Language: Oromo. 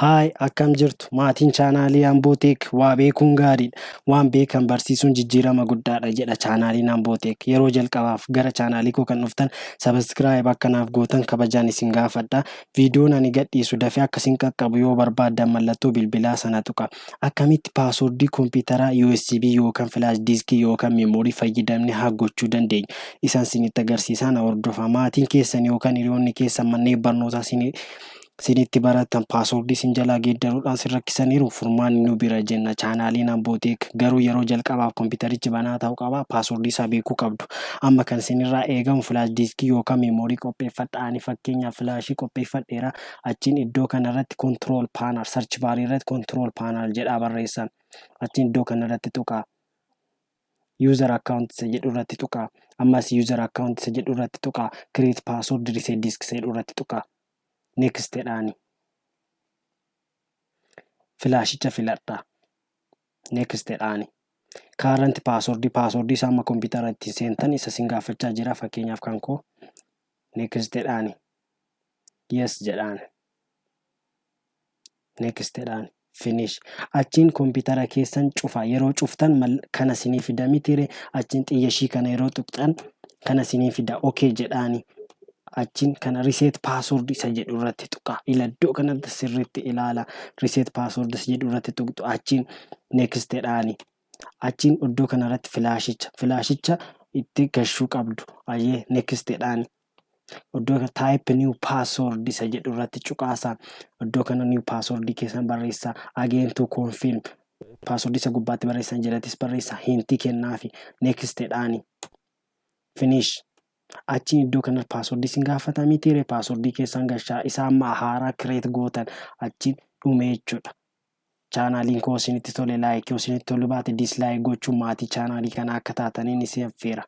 Hi, akkam jirtu maatiin chaanaalii Amboo Tech? Waa beekuun gaariidha. Waan beekan barsiisuun jijjiirama guddaadha jedha chaanaaliin Amboo Tech. Yeroo jalqabaaf gara chaanaalii koo kan dhuftan subscribe akka naaf gootan kabajaan isin gaafadha. Viidiyoon ani gadhiisu dafee akka isin qaqqabu yoo barbaaddan mallattoo bilbilaa sana tuqa. Akkamitti paaswordii kompiitaraa USB yookaan flash diiskii yookaan meemoorii fayyadamnee hack gochuu dandeenya? Isaan isinitti agarsiisaa, na hordofa. Maatiin keessan yookaan hiriyoonni keessan manneen barnootaa isinitti baratan paaswordii isin jalaa geeddaruudhaan sin rakkisaniiru. Furmaanni nu bira jenna chaanaaliin Amboo Tech. Garuu yeroo jalqabaaf kompiitarichi banaa ta'uu qaba, paaswordii isaa beekuu qabdu. Amma kan isinirraa eegamu flash diiskii yookaan meemoorii qopheeffadha. Ani fakkeenyaaf filaashii qopheeffadheera. Achiin iddoo kanarratti control panel, search baarii irratti control panel jedhaa barreessaa. Achiin iddoo kanarratti tuqaa. User account isa jedhu irratti tuqaa. Ammas user account isa jedhu irratti tuqaa. Create password reset disk isa jedhu irratti tuqaa. Next jedhaani. Filaashicha filadhaa. Next jedhaani. Current password, password isaa amma kompiitara ittiin seentan isa sin gaafachaa jira, fakkeenyaaf kan koo. Next jedhaani. Yes jedhaani. Next jedhaani. Finish. Achiin kompiitara keessan cufa. Yeroo cuftan kana sinii fida mitiire? Achiin xiyya ishii kana yeroo tuqxan kana sinii fida. Okay jedhaani. Achiin kana reset password isa jedhu irratti tuqa. Ila, iddoo kanatti sirriitti ilaala. Reset password isa jedhu irratti tuqxu. Achiin next jedhaani. Achiin iddoo kanarratti filaashicha itti gashuu qabdu. Ayyee, next jedhaani. Iddoo kana type new password isa jedhu irratti cuqaasaa. Iddoo kana new password keessan barreessaa. Again to confirm, password isa gubbaatti barreessan jalattis barreessaa. Hintii kennaafi. Next jedhaani. Finish. Achiin iddoo kana paaswordii isin gaafata mitiire? Paaswordii keessan gashaa, isa amma haaraa create gootan. Achiin dhume jechuudha. Chaanaaliin koo isinitti tole like, yoo isinitti tolu baate dislike gochuun maatii chaanaalii kanaa akka taataniin isin affeera.